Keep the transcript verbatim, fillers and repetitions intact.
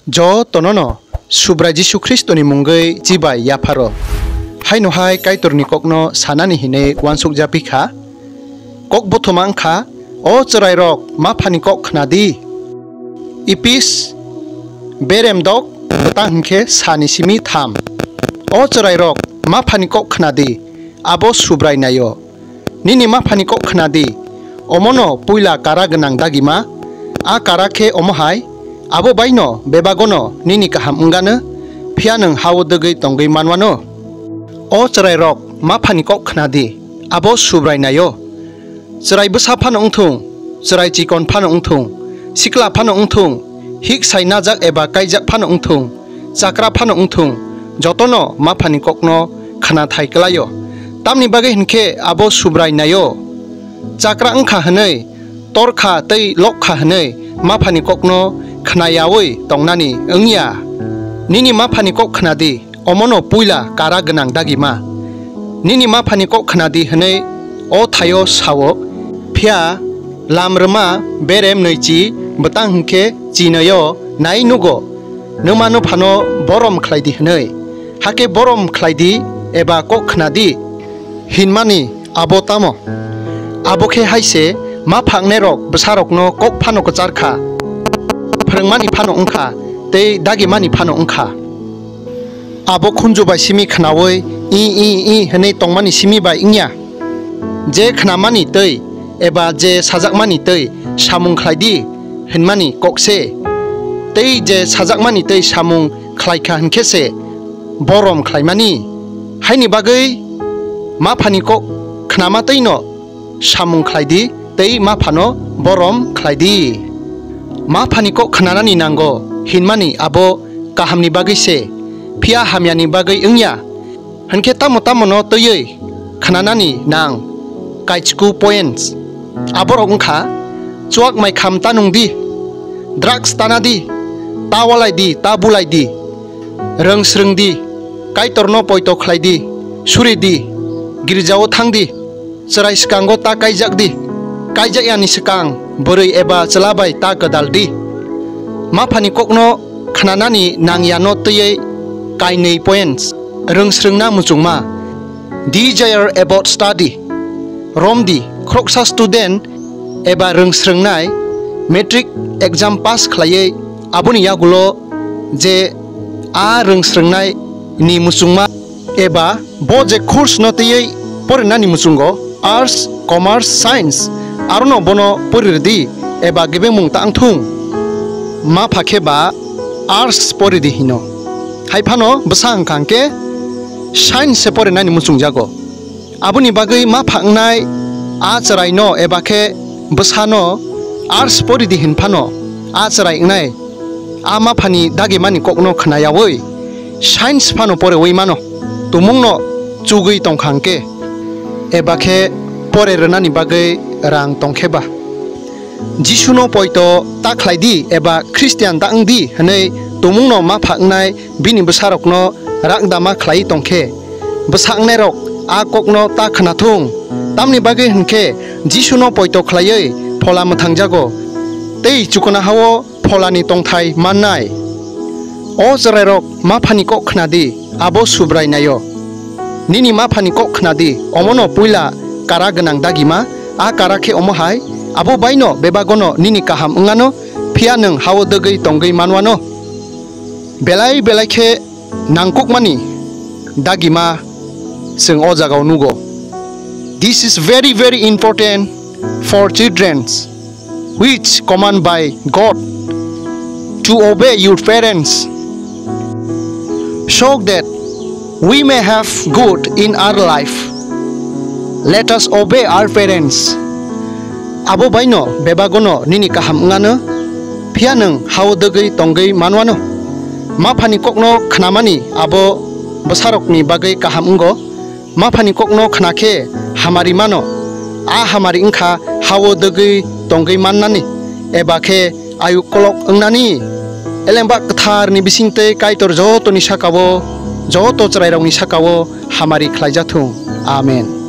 Jotono no Subrai Jisu Khristoni mungwi chibai yapharo. Haino hai Kaitorni kokno sanani hinwi uansukjak phi kha. Kok bothoma wng kha, O chwrairok, maphani kok khna di. Ephes berem dok, bwtang hwn khe sani simi tham. O chwrairok, maphani kok khna di, abo Subrai nai-o. Nini maphani kok khna di, omono puila kara gwnang dagima. A kara khe omo hai, abo baino bebagono nini kaham wngano, phiya nwng ha-o dwgwi tongwi manwano. O chwrairok, maphani kok khna di, abo Subrai nai-o. Chwrai bwsa phano wng thung, chwrai chikon phano wng thung, sikla phano wng thung, hik sai najak eba kaijak phano wng thung, chakra phano wng thung, jotono maphani kokno khna thai klai-o. Tamni bagwi hwn khe abo Subrai nai-o. Chakra wng kha hwnwi, tor kha tei lok kha hwnwi maphani kokno khna yaui tongnani wng ya. Nini maphani kok khna di, omono puila kara gwnang dagima. Nini maphani kok khna di hwnwi o thaio sa-o, phiya lam rwma berem nwichi bwtang hwn khe chinwi-o nai nugo, nwmano phano borom khlai di hwnwi. Hakhe borom khlai di eba kok khna di hinmani abo tamo? Abo khe hai se, mapha wngnairok bwsarokno kok phano kwchar kha, phrwngmani phano wng kha, tei dagimani phano wng kha. Abo khunju bai simi khnaui i i i hwnwi tongmani simi bai wng ya. Je khnamani twi eba je sajakmani twi samung khlai di hwnmani kok se. Tei je sajakmani twi samung khlai kha hwn khe se borom khlaimani. Haini bagwi maphani kok khnama twi no samung khlai di tei maphano borom khlai di. Maphani kok khnanani nango hinmani abo kahamni bagwi se, phiya hamyani bagwi wng ya. Hwn khe tamo tamo no twiwi khnanani nang kaichku points. Aborok wng kha, chuak mai kham ta nung di, drugs ta na di, ta walai di, ta bulai di, rwng srwng di, Kaitorno poito khlai di, suri di, girjao thang di, chwrai swkango ta kaijak di, kaijak yani swkang bwrwi eba chwla bai ta kwdal di. Maphani kokno khnanani nang yano twiwi kainwi points. Rwng srwngna muchungma, desire about study. Romdi, khoroksa student eba rwng srwngnai matric exam pass khlaiwi aboni yagulo je a rwng srwngnai ni muchungma eba bo je course no twiwi porinani muchungo, arts, commerce, science, arono bono porirwdi eba gebengmung ta wngthung. Mapha khe ba arts poridi hino. Hai phano bwsa wngkha hwnkhe science se porinani muchungjago. Aboni bagwi mapha wngnai a chwraino eba khe bwsano arts poridi hin phano a chwrai wngnai a maphani dagimani kokno khna yaui science phano poreui mano, tumungno chugui tongkha hwnkhe, eba khe pore rwnani bagwi rang tongkhe ba. Jisuno poito ta khlai di eba Khristian ta wng di hwnwi tumungno mapha wngnai bini bwsarokno rakdama khlaiwi tongkhe, bwsa wngnairok a kokno ta khnathung. Tamni bagwi hwnkhe Jisuno poito khlaiwi Phola mwthangjago tei chukuna ha-o Pholani tongthai mannai. O chwrairok, maphani kok khna di, abo Subrai nai-o. Nini maphani kok khna di, omono puila kara gwnang dagima, a kara khe omo hai, abo baino bebagono nini kaham wngano, phiya nwng ha-o dwgwi tongwi manwano. Belai belai khe nangkukmani dagima chwng o jagao nugo. This is very, very important for childrens, which command by God to obey your parents, so that we may have good in our life. Let us obey our parents. Abo baino bebagono nini kaham wngano, phiya nwng ha-o dwgwi tongwi manwano. Maphani kokno khnamani abo bwsarokni bagwi kaham wngo. Maphani kokno khna khe hamari mano. A hamari wngkha ha-o dwgwi tongwi mannani, eba khe ayuk kolok wngnani. Elembak kwtharni bisingtwi Kaitor jotoni saka-o, joto chwrairokni saka-o hamari khlaijathung. Amen.